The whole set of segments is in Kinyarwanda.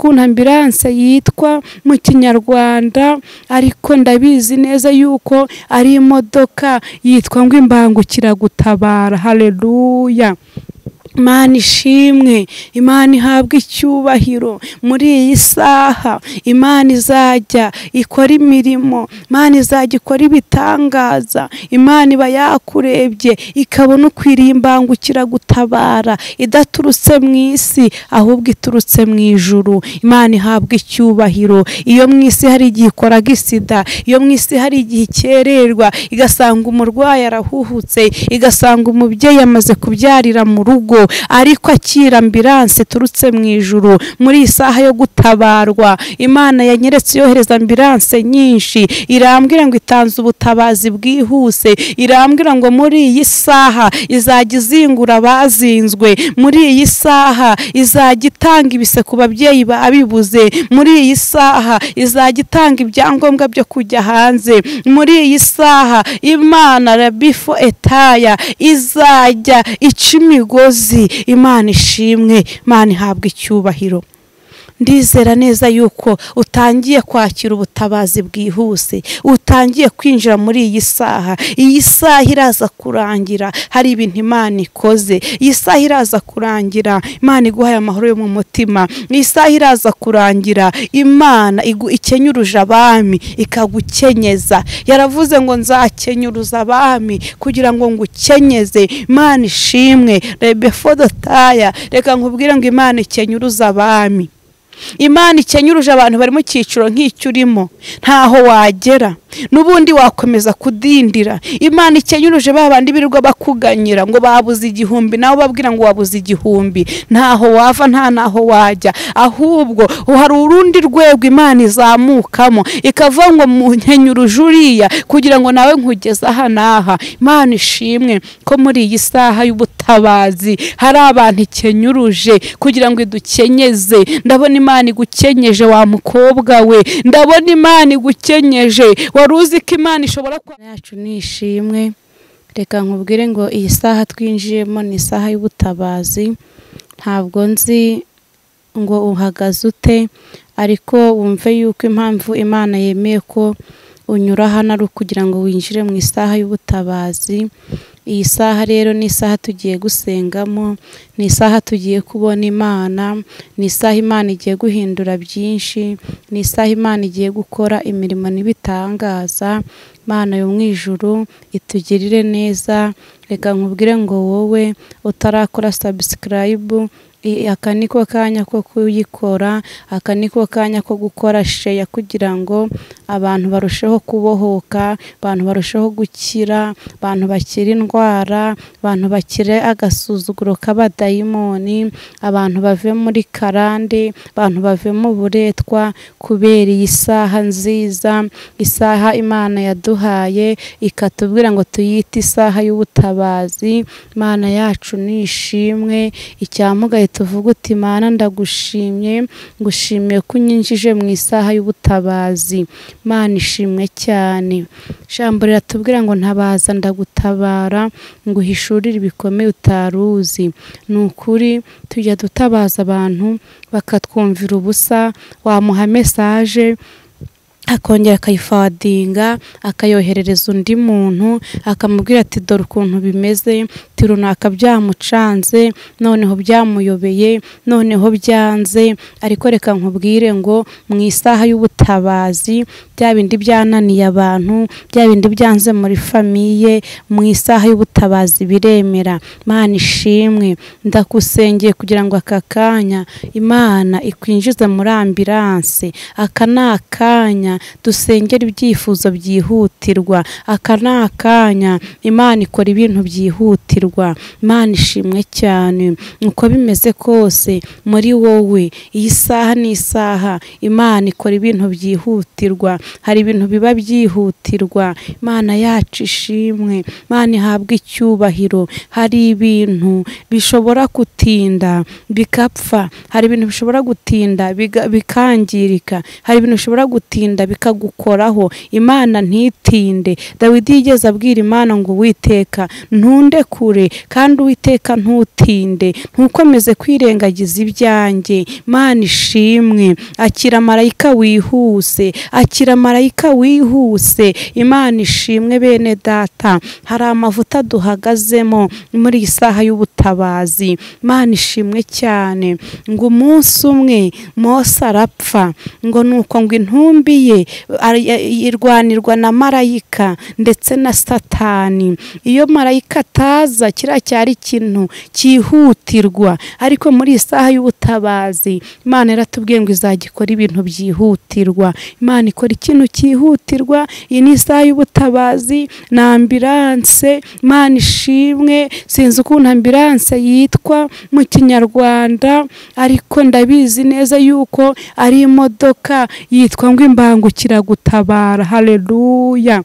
ukuntu ambulance yitwa mu Kinyarwanda, ariko ndabizi neza yuko ari imodoka yitwa ngo imbangukiragutabara. Haleluya. Imana ishimwe, Imana ihabwe icyubahiro. Muri iyi saha Imana izajya ikora imirimo, Imana izajya ikora ibitangaza. Imana iba yakurebye ikabona ukwiriye imbangukiragutabara idaturutse mu isi ahubwo iturutse mu ijuru. Imana ihabwe icyubahiro. Iyo mu isi hari igihe ikora gisida, iyo mu isi hari igihe ikererwa igasanga umurwayi arahuhutse, igasanga umubyeyi amaze kubyarira mu rugo, ariko akira ambulance iturutse mu ijuru. Muri isaha yo gutabarwa Imana yanyeretse yohereza ambulance nyinshi, irambwira ngo itanze ubutabazi bwihuse, irambwira ngo muri iyi saha izajya izingura abazinzwe, muri iyi saha izajya itanga ibise ku babyeyi babibuze, muri iyi saha izajya itanga ibyangombwa byo kujya hanze, muri iyi saha Imana Rabifo etaya izajya ica imigozi. Imana ishimwe, Imana ihabwe icyubahiro. Ndizera neza yuko utangiye kwakira ubutabazi bwihuse, utangiye kwinjira muri iyi saha. Iyi saha iraza kurangira hari ibintu Imana ikoze, iyi saha iraza kurangira Imana iguhaye amahoro yo mu mutima, iyi saha iraza kurangira Imana ikenyuruje abami ikagukenyeza. Yaravuze ngo nzakenyuruza abami kugira ngo ngukenyeze. Imana ishimwe. Rebefodotaya, reka nkubwire ngo Imana ikenyuruza abami. Imana ikenyuruje abantu bari mu cyiciro nk'icyo urimo, ntaho wagera n'ubundi wakomeza kudindira. Imana ikenyuruje babandi birirwa bakuganyira ngo babuze igihumbi, nawe babwira ngo wabuze igihumbi, ntaho wava nta naho wajya. Ahubwo hari urundi rwego Imana izamukamo ikavuga ngo munkenyuruje uriya kugira ngo nawe nkugeze aha n'aha. Imana ishimwe ko muri iyi saha y'ubutabazi hari abantu ikenyuruje kugira ngo idukenyeze. Ndabona Imana igukenyeje wa mukobwa we, ndabona Imana igukenyeje. Wari uzi ko Imana ishobora kwa yacu nishimwe. Reka nkubwire ngo iyi saha twinjiyemo ni isaha y'ubutabazi. Ntabwo nzi ngo uhagaze ute, ariko wumve yuko impamvu Imana yemeye ko unyura hano ari ukugira ngo winjire mu isaha y'ubutabazi. Iyi saha rero ni isaha tugiye gusengamo, ni isaha tugiye kubona Imana, ni isaha Imana igiye guhindura byinshi, ni isaha Imana igiye gukora imirimo n'ibitangaza. Imana yo mu ijuru itugirire neza. Reka nkubwire ngo wowe utarakora subscribe, aka niko kanya ko kuyikora, aka niko kanya ko gukora share kugira ngo abantu barusheho kubohoka, abantu barusheho gukira, abantu bakira indwara, abantu bakire agasuzuguro k'abadayimoni, abantu bave muri karande, abantu bave mu buretwa, kubera iyi saha nziza, isaha Imana yaduhaye ikatubwira ngo tuyite isaha y'ubutabazi. Imana yacu nishimwe. Icyamugaye tuvuga uti Imana ndagushimye, ngushimiye ko unyinjije mu isaha y'ubutabazi. Imana ishimwe cyane. Ijambo riratubwira ngo ntabaza ndagutabara, nguhishurire ibikomeye utaruzi. Ni ukuri tujya dutabaza abantu bakatwumvira ubusa, wamuha message akongera akayifadinga akayoherereza undi muntu akamubwira ati dore ukuntu bimeze, ati runaka byamucanze, noneho byamuyobeye, noneho byanze. Ariko reka nkubwire ngo mu isaha y'ubutabazi bya bindi byananiye abantu, bya bindi byanze muri famiye, mu isaha y'ubutabazi biremera. Imana ishimwe. Ndakusengeye kugira ngo aka kanya Imana ikwinjize muri ambulance. Aka ni akanya dusengera ibyifuzo byihutirwa, aka ni akanya Imana ikora ibintu byihutirwa. Imana ishimwe cyane. Uko bimeze kose muri wowe, iyi saha ni isaha Imana ikora ibintu byihutirwa. Hari ibintu biba byihutirwa. Imana yacu ishimwe, Imana ihabwe icyubahiro. Hari ibintu bishobora gutinda bikapfa, hari ibintu bishobora gutinda bikangirika, hari ibintu bishobora gutinda bikagukoraho. Imana ntitinde. Dawidi yigeze abwira Imana ngo Uwiteka ntundekure kure, kandi Uwiteka ntutinde, ntukomeze kwirengagiza ibyanjye. Mana ishimwe, akira marayika wihuse, akira marayika wihuse. Imana ishimwe bene data, hari amavuta duhagazemo muri iyi saha y'ubutabazi. Imana ishimwe cyane. Ngo umunsi umwe Mose arapfa, ngo nuko ngo intumbi ye irwanirwa na marayika ndetse na Satani. Iyo marayika ataza kiriya cyari ikintu cyihutirwa, ariko muri iyi saha y'ubutabazi Imana yaratubwiye ngo izajya ikora ibintu byihutirwa. Imana ikora ikintu cyihutirwa. Iyi ni isaha y'ubutabazi na ambilanse. Imana ishimwe, sinzi ukuntu ambilanse yitwa mu Kinyarwanda, ariko ndabizi neza yuko ari imodoka yitwa ngo imbangukiragutabara. Haleluya.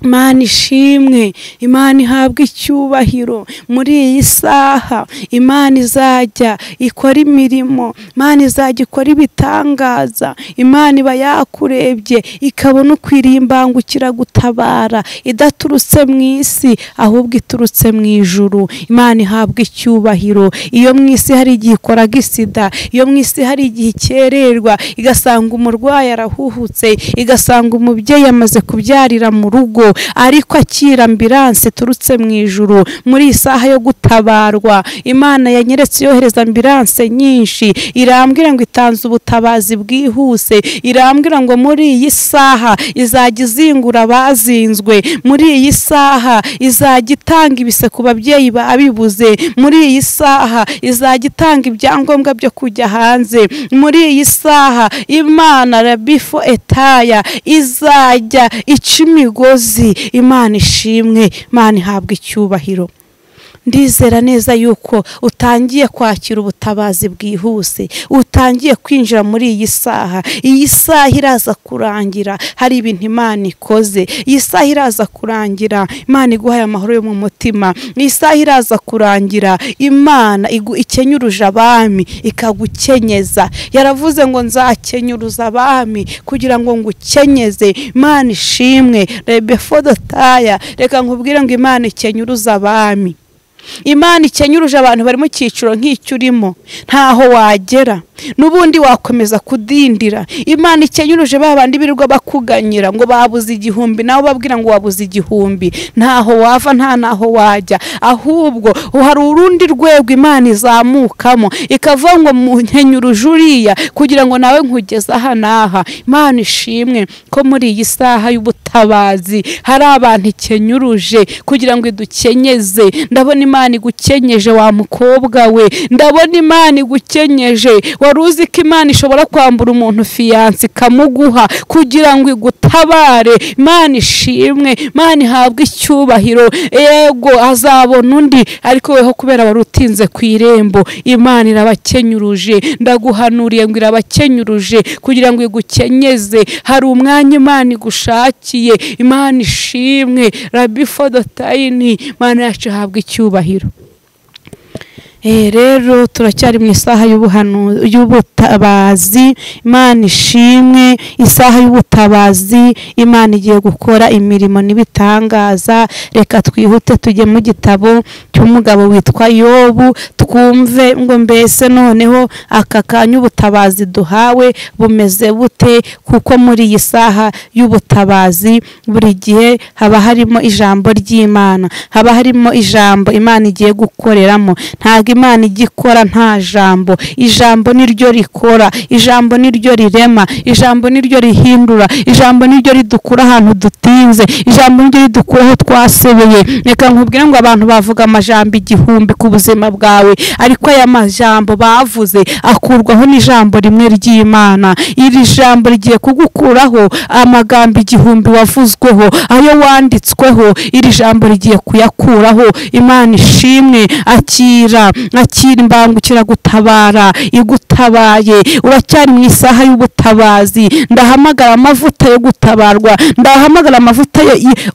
Imana ishimwe, Imana ihabwe icyubahiro. Muri iyi saha Imana izajya ikora imirimo, Imana izajya ikora ibitangaza. Imana iba yakurebye ikabona ukwiriye imbangukiragutabara idaturutse mu isi, ahubwo iturutse mu ijuru. Imana ihabwe icyubahiro. Iyo mu isi hari igihe ikora gisida, iyo mu isi hari igihe ikererwa, igasanga umurwayi arahuhutse, igasanga umubyeyi amaze kubyarira mu rugo, ariko akira ambilanse iturutse mu ijuru. Muri iyi saha yo gutabarwa Imana yanyeretse yohereza ambilanse nyinshi, irambwira ngo itanze ubutabazi bwihuse, irambwira ngo muri iyi saha izajya izingura abazinzwe, muri iyi saha izajya itanga ibise ku babyeyi babibuze, muri iyi saha izajya itanga ibyangombwa byo kujya hanze, muri iyi saha Imana Rabifo etaya izajya ica imigozi. Imana ishimwe, Imana ihabwe icyubahiro. Ndizera neza yuko utangiye kwakira ubutabazi bwihuse, utangiye kwinjira muri iyi saha. Iyi saha iraza kurangira hari ibintu Imana ikoze. Iyi saha iraza kurangira Imana iguhaye amahoro yo mu mutima. Iyi saha iraza kurangira Imana ikenyuruje abami ikagukenyeza. Yaravuze ngo nzakenyuruza abami kugira ngo ngukenyeze. Imana ishimwe. Rebefodotaya, reka nkubwire ngo Imana ikenyuruza abami. Imana ikenyuruje abantu bari mu cyiciro nk'icyo urimo, ntaho wagera n'ubundi wakomeza kudindira. Imana ikenyuruje babandi birirwa bakuganyira ngo babuze igihumbi, nawe babwira ngo wabuze igihumbi, ntaho wava nta naho wajya. Ahubwo hari urundi rwego Imana izamukamo ikavuga ngo munkenyuruje uriya kugira ngo nawe nkugeze aha n'aha. Imana ishimwe ko muri iyi saha y'ubutabazi hari abantu ikenyuruje kugira ngo idukenyeze. Ndabona Imana igukenyeje wa mukobwa we, ndabona Imana igukenyeje. Wari uzi ko Imana ishobora kwambura umuntu fiyanse ikamuguha kugira ngo igutabare. Imana ishimwe, Imana ihabwe icyubahiro. Yego azabona undi, ariko weho kubera wari utinze ku irembo, Imana irabakenyuruje. Ndaguhanuriye ngo irabakenyuruje kugira ngo igukenyeze. Hari umwanya Imana igushakiye. Imana ishimwe. Rabifodotayini, Imana yacu ihabwe icyubahiro. Rero turacyari mu isaha y'ubutabazi. Imana ishimwe, isaha y'ubutabazi Imana igiye gukora imirimo n'ibitangaza. Reka twihute tujye mu gitabo cy'umugabo witwa Yobu, twumve ngo mbese noneho aka kanya ubutabazi duhawe bumeze bute, kuko muri iyi saha y'ubutabazi buri gihe haba harimo ijambo ry'Imana, haba harimo ijambo Imana igiye gukoreramo. Ntabwo Imana igikora nta jambo. Ijambo niryo rikora, ijambo niryo rirema, ijambo niryo rihindura, ijambo niryo ridukura ahantu dutinze, ijambo niryo ridukura aho twasebeye. Reka nkubwire ngo abantu bavuga amajambo igihumbi ku buzima bwawe, ariko aya majambo bavuze akurwaho n'ijambo rimwe ry'Imana. Iri jambo rigiye kugukuraho amagambo igihumbi wavuzweho, ayo wanditsweho, iri jambo rigiye kuyakuraho. Imana ishimwe. Akira, akira imbangukiragutabara igutabara. iragutabaye, uracyari mu isaha y'ubutabazi. Ndahamagara amavuta yo gutabarwa, ndahamagara amavuta yo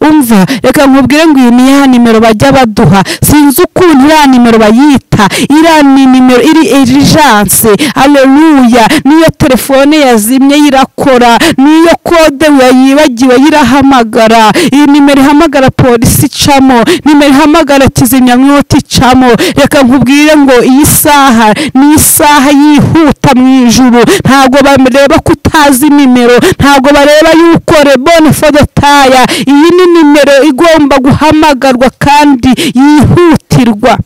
umva. Reka nkubwire ngo iyi ni ya nimero bajya baduha, sinzi ukuntu iriya nimero bayita, iriya ni nimero iri urgence. Haleluya! Niyo telefone yazimye irakora, niyo kode yayibagiwe irahamagara. Iyi nimero ihamagara polisi icamo, nimero ihamagara kizimyamwoto icamo. Reka nkubwire ngo iyi saha ni isaha yihuta mu ijuru. Ntabwo bareba ko utazi nimero, ntabwo bareba yuko rebone fodotaya. Iyi ni nimero igomba guhamagarwa kandi yihutirwa.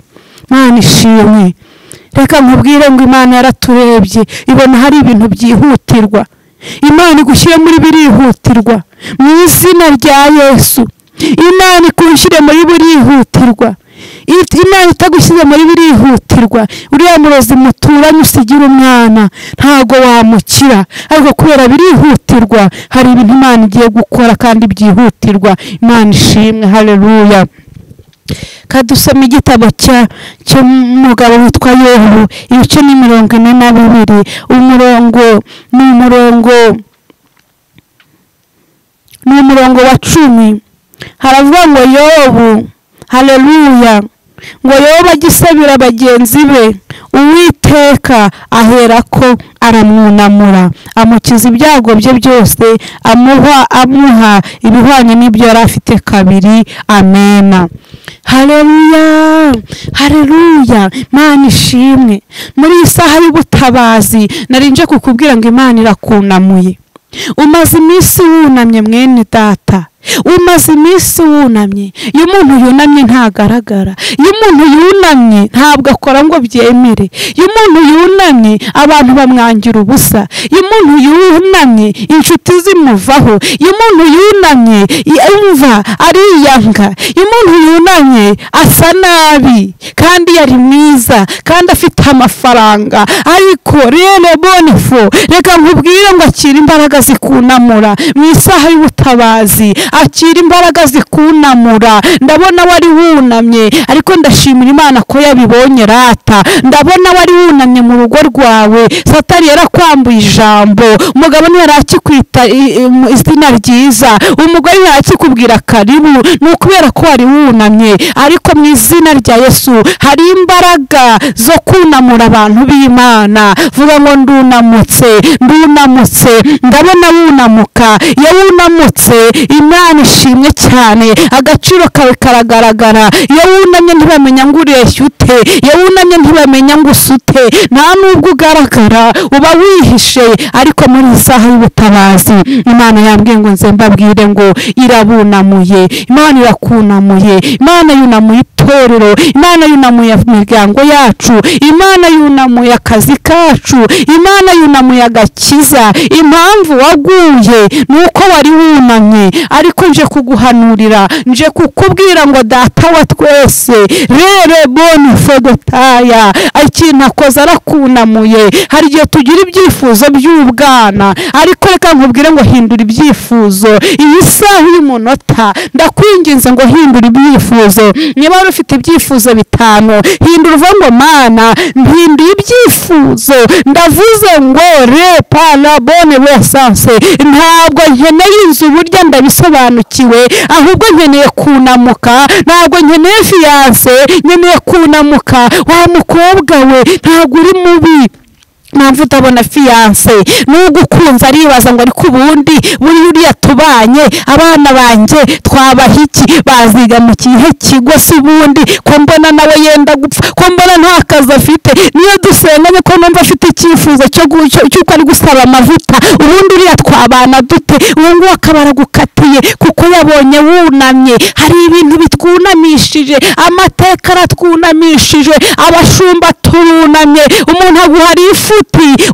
Imana ishimwe. Reka nkubwire ngo Imana yaraturebye ibona hari ibintu byihutirwa. Imana igushyire muri birihutirwa mu izina rya Yesu. Imana ikushyire muri birihutirwa. Imana itagushyize muri birihutirwa, uriya murozi muturanye usigira umwana ntago wamukira, ariko kubera birihutirwa hari ibintu Imana igiye gukora kandi byihutirwa. Imana ishimwe. Haleluya! Kadusoma igitabo cy'umugabo witwa Yobu, ibice ni 42, umurongo ni umurongo wa 10. Haravuga ngo Yobu, haleluya, ngo Yobu agisabira bagenzi be, Uwiteka aherako aramwunamura, amukiza ibyago bye byose, amuha ibihwanye n'ibyo yari afite kabiri. Amena. Haleluya, haleluya. Imana ishimwe. Muri iyi saha y'ubutabazi nari nje kukubwira ngo Imana irakunamuye. Umaze iminsi wunamye mwene data, umaze iminsi wunamye. Iyo umuntu yunamye ntagaragara, iyo umuntu yunamye ntabwo akora ngo byemere, iyo umuntu yunamye abantu bamwangira ubusa, iyo umuntu yunamye inshuti zimuvaho, iyo umuntu yunamye imva ariyanga, iyo umuntu yunamye asa nabi kandi yari mwiza kandi afite amafaranga. Ariko rero bonefo, reka nkubwire ngo akira imbaraga zikunamura mu isaha y'ubutabazi, akira imbaraga zikunamura. Ndabona wari wunamye, ariko ndashimira Imana ko yabibonye rata. Ndabona wari wunamye mu rugo rwawe, Satani yarakwambuye ijambo, umugabo ntiyarakikwita izina ryiza, umugore ntiyarakikubwira karibu, ni ukubera ko wari wunamye. Ariko mu izina rya Yesu hari imbaraga zo kunamura abantu b'Imana. Vuga ngo ndunamutse, ndunamutse. Ndabona wunamuka. Iyo wunamutse Imana ishimwe cyane, agaciro kawe karagaragara. Iyo wunamye ntibamenya ngo ureshya ute, iyo wunamye ntibamenya ngo usute, nta nubwo ugaragara, uba wihishe. Ariko muri iyi saha y'ubutabazi Imana yambwiye ngo nze mbabwire ngo irabunamuye. Imana irakunamuye. Imana yunamuye itorero, Imana yunamuye imiryango yacu, Imana yunamuye akazi kacu, Imana yunamuye agakiza. Impamvu waguye nuko wari wunamye, ariko nje kuguhanurira, nje kukubwira ngo data wa twese rere boni fodotaya, ikintu akoze arakunamuye. Hari igihe tugira ibyifuzo by'ubwana, ariko reka nkubwire ngo hindura ibyifuzo. Iyi saha y'umunota ndakwinginze ngo hindura ibyifuzo. Niba wari ufite ibyifuzo 5, hindura uvuge ngo Mana mpinduye ibyifuzo, ndavuze ngo re pa la bonne essence. Ntabwo nkeneye inzu burya ndabisobanukiwe, ahubwo nkeneye kunamuka. Ntabwo nkeneye fiance, nkeneye kunamuka. Wa mukobwa we ntabwo uri mubi, mpamvu utabona fiance nugukunza aribaza ngo ariko ubundi buri uriya tubanye abana banjye twabaha iki, baziga mu kihe kigo se ubundi, ko mbona nawe yenda gupfa, ko mbona nta kazi afite, niyo dusenganye ko numva afite icyifuzo cy'uko ari gusaba amavuta, ubundi uriya twabana dute? Ubu ngubu akaba aragukatiye kuko yabonye wunamye. Hari ibintu bitwunamishije, amateka aratwunamishije, abashumba turunamye, umuntu aguhari ifu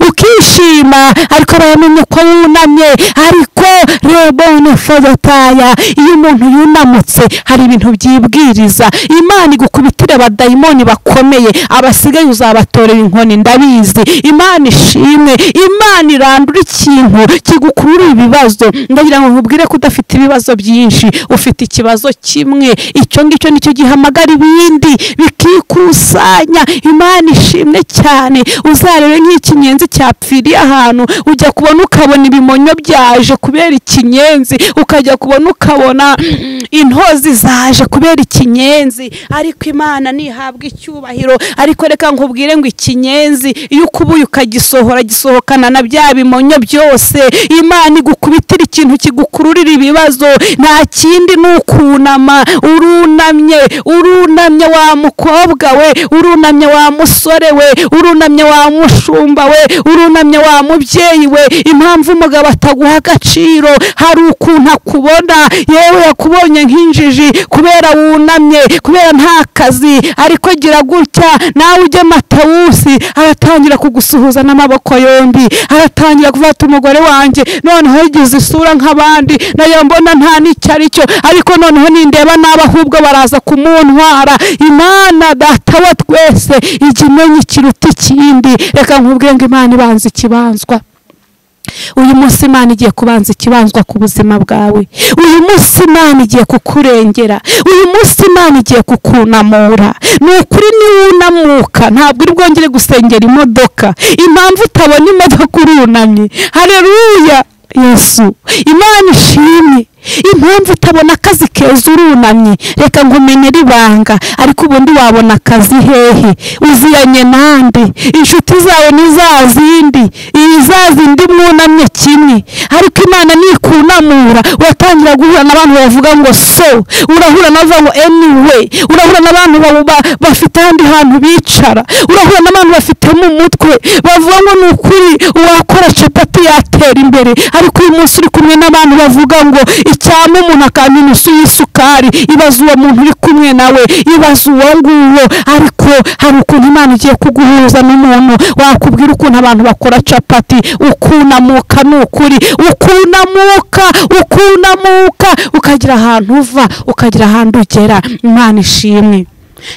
ukishima ariko baramenye ko wunamye. Ariko rebone fodotaya, iyo umuntu yunamutse hari ibintu byibwiriza. Imana igukubitira ngukubitire abadayimoni bakomeye, abasigaye uzabatorera inkoni, ndabizi. Imana ishimwe, Imana irandura ikintu kigukurura ibibazo. Ndagira ngo nkubwire ko udafite ibibazo byinshi, ufite ikibazo kimwe, icyo ngicyo nicyo gihamagara ibindi bikikusanya. Imana ishimwe cyane. Uzarebe nk'ikinyenzi cyapfiriye ahantu, ujya kubona ukabona ibimonyo byaje kubera ikinyenzi, ukajya kubona ukabona intozi zaje kubera ikinyenzi. Ariko Imana nihabwa icyubahiro. Ariko reka nkubwire ngo ikinyenzi iyo ukubuye ukagisohora, gisohokana na bya bimonyo byose. Imana igukubitira ikintu kigukururira ibibazo, nta kindi ni ukunama. Urunamye, urunamye wa mukobwa we, urunamye wa musore we, urunamye wa mushumba we, urunamye wa mubyeyi we. Impamvu umugabo ataguha agaciro, hari ukuntu akubona, yewe yakubonye nk'injiji kubera wunamye, kubera nta kazi. Ariko gira gutya nawe ujye Matawusi, aratangira kugusuhuza n'amaboko yombi, aratangira kuvuga ati umugore wanjye noneho yigize isura nk'abandi, nayo mbona nta n'icyo ari cyo, ariko noneho nindeba naba ahubwo baraza kumuntwara. Imana data wa twese ijya imenya ikiruta ikindi. Reka nkubwire ngo Imana ibanza ikibanzwa. Uyu munsi Imana igiye kubanza ikibanzwa ku buzima bwawe. Uyu munsi Imana igiye kukurengera. Uyu munsi Imana igiye kukunamura. Ni ukuri niwunamuka ntabwo uri bwongere gusengera imodoka. Impamvu utabona imodoka urunamye. Haleluya Yesu, Imana ishimwe. Impamvu utabona akazi keza urunamye, reka nkumenere ibanga. Ariko ubundi wabona akazi hehe? Uziranye nande? Inshuti zawe ni za zindi, za zindi mwunamye kimwe. Ariko Imana nikunamura, uratangira guhura n'abantu bavuga ngo so, urahura n'abavuga ngo anyway, urahura n'abantu bafite ahandi hantu bicara, urahura n'abantu bafite mu mutwe bavuga ngo ni ukuri uwakora capati yatera imbere. Ariko uyu munsi uri kumwe n'abantu bavuga ngo icyama umuntu akampa inusu y'isukari, ibaza uwo muntu uri kumwe nawe, ibaza uwo nguwo. Ariko hari ukuntu Imana igiye kuguhuza n'umuntu wakubwira ukuntu abantu bakora capati, ukunamuka. Ni ukuri ukunamuka, ukunamuka ukagira ahantu uva, ukagira ahantu ugera. Imana ishimwe.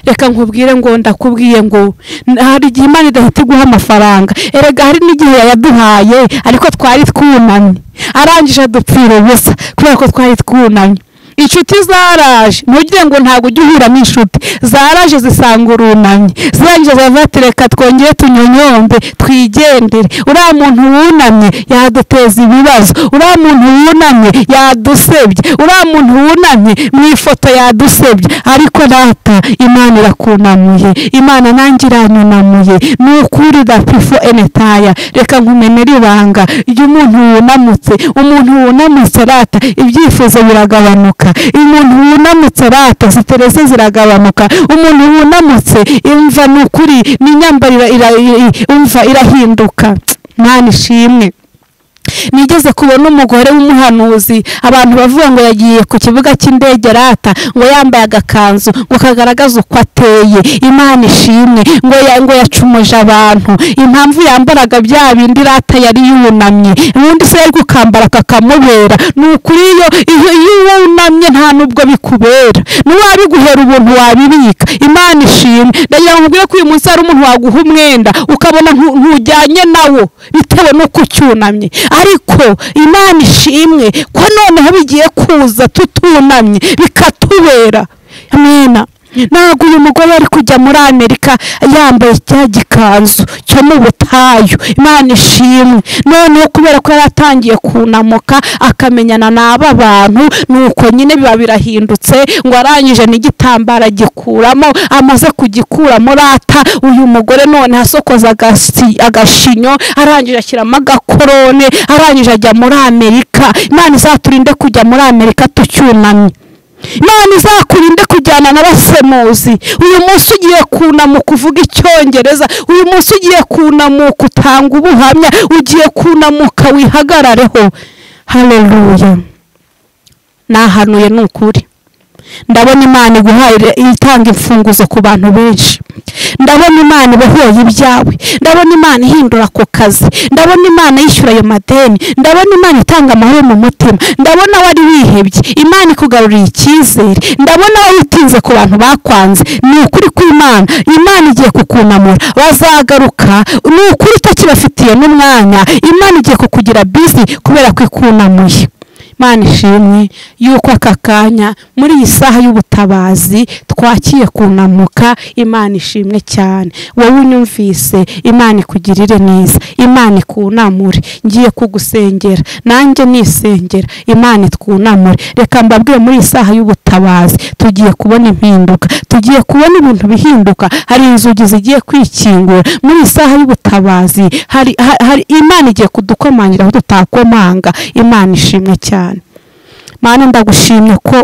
Reka nkubwire ngo ndakubwiye ngo hari igihe Imana idahita iguha amafaranga. Erega hari n'igihe yayaduhaye ariko twari twunamye, arangije adupfira ubusa kubera ko twari twunamye. Inshuti zaraje, ntugire ngo ntabwo ujya uhura n'inshuti, zaraje zisanga urunamye, zirangije ziravuga ati reka twongere tunyonyombe twigendere. Uriya muntu wunamye yaduteza ibibazo, uriya muntu wunamye yadusebye, uriya muntu wunamye mu ifoto yadusebye. Ariko data Imana irakunamuye, Imana nanjye iranyunamuye. Ni ukuri dapifo enetaya. Reka nkumenere ibanga, iyo umuntu wunamutse, umuntu wunamutse rata ibyifuzo biragabanuka. Umuntu wunamutse rata siterese ziragabanuka. Umuntu wunamutse imva ni ukuri n'imyambarire imva irahinduka. Imana ishimwe. Nigeze kubona umugore w'umuhanuzi, abantu bavuga ngo yagiye ku kibuga cy'indege rata ngo yambaye agakanzu ngo kagaragaza uko ateye. Imana ishimwe. Ngo yacumuje abantu. Impamvu yambaraga bya bindi rata yari yunamye, ubundi se yari gukambara kakamubera. Ni ukuri iyo wunamye nta nubwo bikubera, n'uwabiguhera ubuntu wabibika. Imana ishimwe. Ndagira ngo nkubwire ko uyu munsi hari umuntu waguha umwenda ukabona ntujyanye nawo bitewe n'uko ucyunamye. Ariko Imana ishimwe ko noneho bigiye kuza tutunamye bikatubera. Amina. Ntabwo uyu mugore ari kujya muri Amerika yambaye cya gikanzu cyo mu butayu. Imana ishimwe. Noneho kubera ko yaratangiye kunamuka akamenyana n'aba bantu, nuko nyine biba birahindutse, ngo arangije n'igitambara gikuramo, amaze kugikuramo rata uyu mugore none asokoza agashinyo, arangije ashyiramo agakorone, arangije ajya muri Amerika. Imana izaturinde kujya muri Amerika tucyunamye. Imana izakurinde kujyana n'abasemuzi. Uyu munsi ugiye kunamuka uvuga icyongereza, uyu munsi ugiye kunamuka utanga ubuhamya, ugiye kunamuka wihagarareho. Haleluya. Nahanuye ni ukuri. Ndabona Imana iguhaye itanga imfunguzo ku bantu benshi. Ndabona Imana ibohoye ibyawe. Ndabona Imana ihindura ako kazi. Ndabona Imana yishyura ayo madeni. Ndabona Imana itanga amahoro mu mutima. Ndabona wari wihebye, Imana ikugaruriye icyizere. Ndabona wari utinze ku bantu bakwanze. Ni ukuri kw'Imana, Imana igiye kukunamura, bazagaruka. Ni ukuri utakibafitiye n'umwanya, Imana igiye kukugira busy kubera ko ikunamuye. Imana ishimwe yuko aka kanya muri iyi saha y'ubutabazi twakiye kunamuka. Imana ishimwe cyane. Wowe unyumvise, Imana ikugirire neza, Imana ikunamure. Ngiye kugusengera nanjye nisengera, Imana itwunamure. Reka mbabwire, muri iyi saha y'ubutabazi tugiye kubona impinduka, tugiye kubona ibintu bihinduka. Hari inzugi zigiye kwikingura muri iyi saha y'ubutabazi. Hari Imana igiye kudukomangira aho tutakomanga. Imana ishimwe cyane. Mana, ndagushimye ko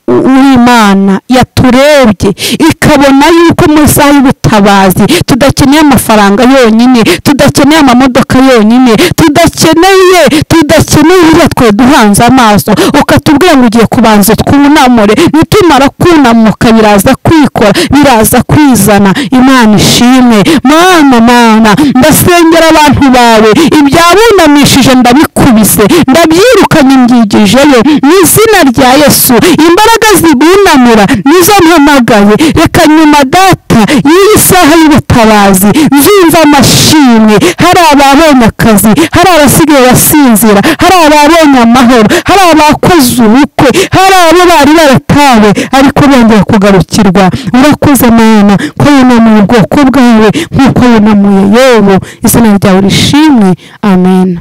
uri Imana yaturebye ikabona yuko mu isaha y'ubutabazi tudakeneye amafaranga yonyine, tudakeneye amamodoka yonyine, tudakeneye ibyo twe duhanze amaso. Ukatubwira ngo ugiye kubanza twunamure, nitumara kunamuka biraza kwikora, biraza kwizana. Imana ishimwe. Mana, Mana, ndasengera abantu bawe, ibyabunamishije ndabikubise, ndabyirukanye mbyigijeyo mu izina rya Yesu. Imbaraga zibunamura nizo mpamagaye. Reka nyuma data y'iyi saha y'ubutabazi nzumva amashimwe. Hari ababonye akazi, hari abasigaye basinzira, hari ababonye amahoro, hari abakoze ubukwe, hari abo bari baratawe ariko bongeye kugarukirwa. Urakoze Mana ko wunamuye ubwoko bwawe nk'uko wunamuye Yobu. Izina ryawe rishimwe. Amen.